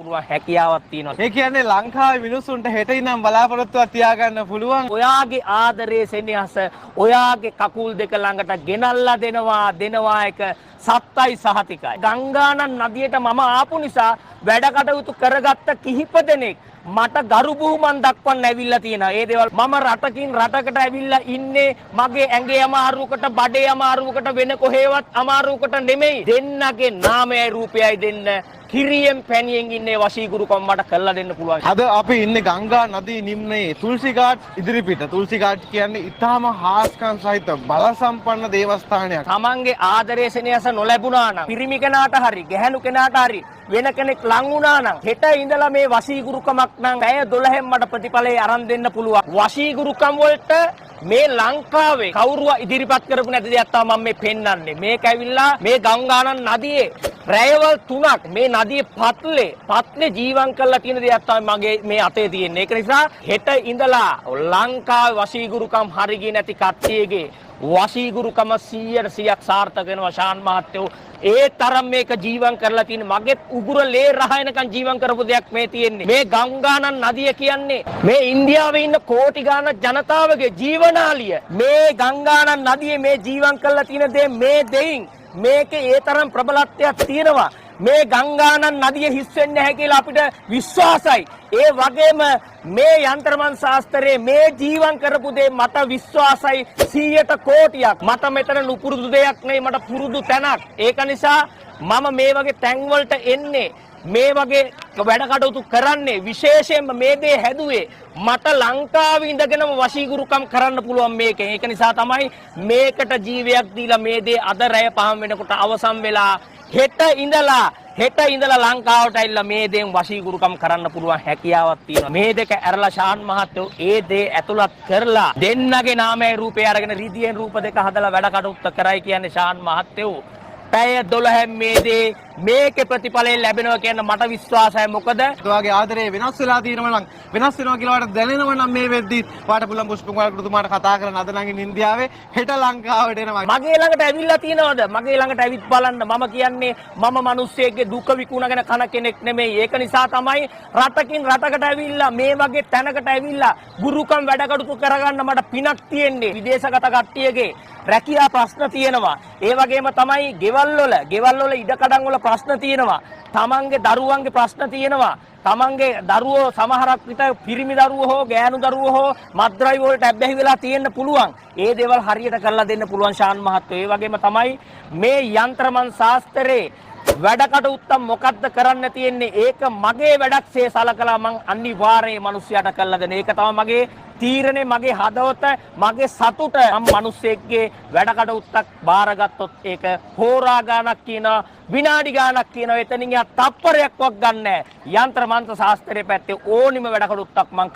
පුළුවන් හැකියාවක් තියෙනවා. ඒ කියන්නේ ලංකාවේ මිනිස්සුන්ට හෙට ඉඳන් බලාපොරොත්තුවක් තියාගන්න පුළුවන්. ඔයාගේ ආදරයේ සෙනෙහස ඔයාගේ කකුල් දෙක ළඟට ගෙනල්ලා දෙනවා දෙනවා එක සත්තයි සහතිකයි. ගංගානම් නදියට මම ආපු නිසා වැඩ කටයුතු කරගත්ත කිහිප දෙනෙක් මට ගරු බුහුමන් දක්වන්න ඇවිල්ලා තියෙනවා. ඒ දේවල් මම රටකින් රටකට ඇවිල්ලා ඉන්නේ මගේ ඇඟේ අමාරුවකට, බඩේ අමාරුවකට, වෙන කොහේවත් අමාරුවකට නෙමෙයි. දෙන්නගේ නාමයයි රූපයයි දෙන්න කිරියෙන් පැණියෙන් ඉන්නේ වශීගුරුකම් මට කරලා දෙන්න පුළුවන්. අද අපි ඉන්නේ ගංගා නදී නිම්නයේ තුල්සි ඝාට් ඉදිරිපිට. තුල්සි ඝාට් කියන්නේ ඉතාම හාස්කම් සහිත බල සම්පන්න දේවස්ථානයක්. තමන්ගේ ආදරය සෙනෙහස නොලැබුණා නම් පිරිමි කෙනාට හරි ගැහැණු කෙනාට හරි වෙන කෙනෙක් ලං වුණා නම් හෙට ඉඳලා මේ වශීගුරුකමක් නම් පැය 12න් මට ප්‍රතිඵලය අරන් දෙන්න පුළුවන්. වශීගුරුකම් වලට මේ ලංකාවේ කවුරුවා ඉදිරිපත් කරපු නැති දෙයක් තමයි මම මේ පෙන්වන්නේ. මේක ඇවිල්ලා මේ ගංගානම් නදියේ රැයවල් තුනක් මේ නදියේ පත්ලේ පත්ලේ ජීවන් කරලා තියෙන දෙයක් තමයි මගේ මේ අතේ තියෙන්නේ. ඒක නිසා හෙට ඉඳලා ලංකාවේ වශීගුරුකම් හරි ගියේ නැති කට්ටියගේ වශීගුරුකම 100%ක් සාර්ථක වෙනවා ශාන් මහත්තයෝ. ඒ තරම් මේක ජීවන් කරලා තියෙන මගෙත් උගුර ලේ රහ එනකන් ජීවන් කරපු දෙයක් මේ තියෙන්නේ. මේ ගංගානම් නදිය කියන්නේ මේ ඉන්දියාවේ ඉන්න කෝටි ගාණක් ජනතාවගේ ජීවනාලිය. මේ ගංගානම් නදියේ මේ ජීවන් කරලා තියෙන දේ මේ දෙයින් මේකේ ඒ තරම් ප්‍රබලත්වයක් තියෙනවා. මේ ගංගානම් නදිය හිස් වෙන්නේ නැහැ කියලා අපිට විශ්වාසයි. ඒ වගේම මේ යන්ත්‍රමන් ශාස්ත්‍රයේ මේ ජීවන් කරපු දේ මට විශ්වාසයි 100ට කෝටියක්. මට මෙතන නුපුරුදු දෙයක් නෙවෙයි, මට පුරුදු තැනක්. ඒක නිසා මම මේ වගේ තැන් වලට එන්නේ, මේ වගේ වැඩ කටයුතු කරන්නේ, විශේෂයෙන්ම මේ දේ හැදුවේ මට ලංකාවේ ඉඳගෙනම වශීගුරුකම් කරන්න පුළුවන් මේකෙන්. ඒක නිසා තමයි මේකට ජීවයක් දීලා මේ දේ අද රැය පහන් වෙනකොට අවසන් වෙලා හෙට ඉඳලා ලංකාවට ඇවිල්ලා මේ දේන් වශීගුරුකම් කරන්න පුළුවන් හැකියාවක් තියෙනවා. මේ දෙක ඇරලා ශාන් මහත්තයෝ ඒ දේ ඇතුළත් කරලා දෙන්නගේ නාමයයි රූපය අරගෙන රිදියෙන් රූප දෙක හදලා වැඩ කටයුත්ත කරයි කියන්නේ ශාන් මහත්තයෝ. පැය 12න් මේ දේ මේකේ ප්‍රතිඵලය ලැබෙනවා කියන මට විශ්වාසයි. මොකද ඔයාගේ ආදරේ වෙනස් වෙලා තියෙනවා නම්, වෙනස් වෙනවා කියලා ඔයාට දැනෙනවා නම්, මේ වෙද්දි ඔයාට පුළුවන් පුෂ්ප කුමාර ගුරුතුමාට කතා කරන්න. අද නම් ඉන්නේ ඉන්දියාවේ, හෙට ලංකාවට එනවා. මගේ ළඟට ඇවිල්ලා තියෙනවද? මගේ ළඟට ඇවිත් බලන්න. මම කියන්නේ මම මිනිස්සෙක්ගේ දුක විකුණගෙන කන කෙනෙක් නෙමෙයි. ඒක නිසා තමයි රටකින් රටකට ඇවිල්ලා මේ වගේ තැනකට ඇවිල්ලා ගුරුකම් වැඩ කටයුතු කරගන්න මට පිනක් තියෙන්නේ. විදේශගත කට්ටියගේ රැකියා ප්‍රශ්න තියෙනවා. ඒ වගේම තමයි ගෙවල් වල ඉඩකඩම් වල ප්‍රශ්න තියෙනවා. තමන්ගේ දරුවන්ගේ ප්‍රශ්න තියෙනවා. තමන්ගේ දරුවෝ සමහරක් විට පිරිමි දරුවෝ හෝ ගෑනු දරුවෝ හෝ මත්ද්‍රව්‍ය වලට ඇබ්බැහි වෙලා තියෙන්න පුළුවන්. ඒ දේවල් හරියට කරලා දෙන්න පුළුවන් ශාන් මහත්තයෝ. ඒ වගේම තමයි මේ යන්ත්‍රමන් ශාස්ත්‍රයේ වැඩ කටයුත්ත මොකද්ද කරන්න තියෙන්නේ, ඒක මගේ වැඩක්සේ සලකලා මං අනිවාර්යයෙන් මිනිස්සයාට කරලා දෙන. ඒක තමයි මගේ තීරණය, මගේ හදවත, මගේ සතුට. මං මිනිස්සෙක්ගේ වැඩ කටයුත්තක් බාරගත්තොත් ඒක හෝරා ගානක් කියනවා, විනාඩි ගානක් කියනවා, එතනින් එහා තප්පරයක්වත් ගන්නෑ. යන්ත්‍ර මන්ත්‍ර ශාස්ත්‍රයේ පැත්තේ ඕනිම වැඩ කටයුත්තක් මං